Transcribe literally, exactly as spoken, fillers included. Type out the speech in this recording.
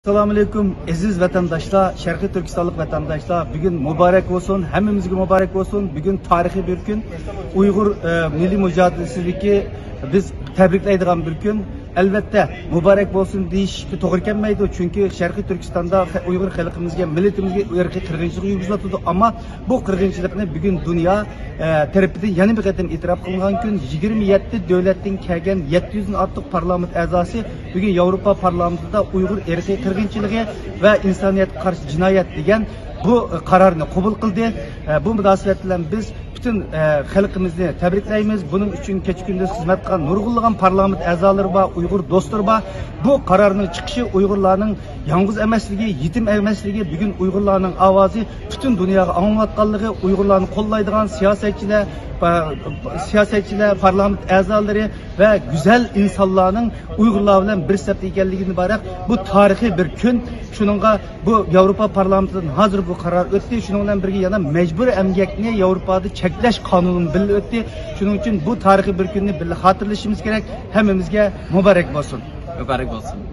ئەسسالامۇئەلەيكۇم، ئەزىز ۋەتەنداشلار، شەرقىي تۈركىستانلىق ۋەتەنداشلار، بۈگۈن مۇبارەك بولسۇن، ھەممىمىزگە مۇبارەك بولسۇن. بۈگۈن تارىخىي بىر كۈن. ئۇيغۇر، ئە، مىللىي مۇجادىلىسىدىكى بىز تەبرىكلەيدىغان بىر كۈن. ئەلۋەتتە، مۇبارەك بولسۇن دېيىشكە توغرا كەلمەيدۇ، چۈنكى شەرقىي تۈركىستاندا خە-، ئۇيغۇر خەلقىمىزگە، مىللىتىمىزگە ئىرقىي قىرغىنچىلىق يۈرگۈزۈلۈۋاتىدۇ. ئەمما بۇ قىرغىنچىلىقنى بۈگۈن دۇنيا، ئە، تەرىپىدىن يەنە بىر قېتىم ئېتىراپ قىلىنغان كۈن. يىگىرمە يەتتە دۆلەتتىن كەلگەن يەتتە يۈزدىن ئارتۇق پارلامېنت ئەزاسى بۈگۈن ياۋروپا پارلامېنتىدا ئۇيغۇر ئىرقىي قىرغىنچىلىقى ۋە ئىنسانىيەتكە قارشى جىنايەت دېگەن بۇ، ئە، قارارنى قوبۇل قىلدى. ئە، بۇ مۇناسىۋەت بىلەن بىز پۈتۈن، ئە، خەلقىمىزنى تەبرىكلەيمىز. بۇنىڭ ئۈچۈن كېچە-كۈندۈز خىزمەت قىلغان نۇرغۇنلىغان پارلامېنت ئەزالىرى بار، ئۇيغۇر دوستلىرى بار. بۇ قارارنىڭ چىقىشى ئۇيغۇرلارنىڭ يالغۇز ئەمەسلىكى، يېتىم ئەمەسلىكى، بۈگۈن ئۇيغۇرلارنىڭ ئاۋازى پۈتۈن دۇنياغا ئاڭلىنىۋاتقانلىقى، ئۇيغۇرلارنى قوللايدىغان سىياسەتچىلەر، پا-، سىياسەتچىلەر، پارلامېنت ئەزالىرى ۋە گۈزەل ئىنسانلارنىڭ ئۇيغۇرلار بىلەن بىر سەپتە ئىكەنلىكىدىن ئىبارەت. بۇ تارىخىي بىر كۈن. شۇنىڭغا بۇ ياۋروپا پارلامېنتىدىن ھازىر بۇ قارار ئۆتتى. شۇنىڭ بىلەن بىرگە يەنە مەجبۇرىي ئەمگەكنى ياۋروپادا چەكلەش قانۇنى بىللە ئۆتتى. شۇنىڭ ئۈچۈن بۇ تارىخىي بىر كۈننى بىللە خاتىرىلىشىمىز كېرەك. ھەممىمىزگە مۇبارەك بولسۇن. مۇبارەك بولسۇن.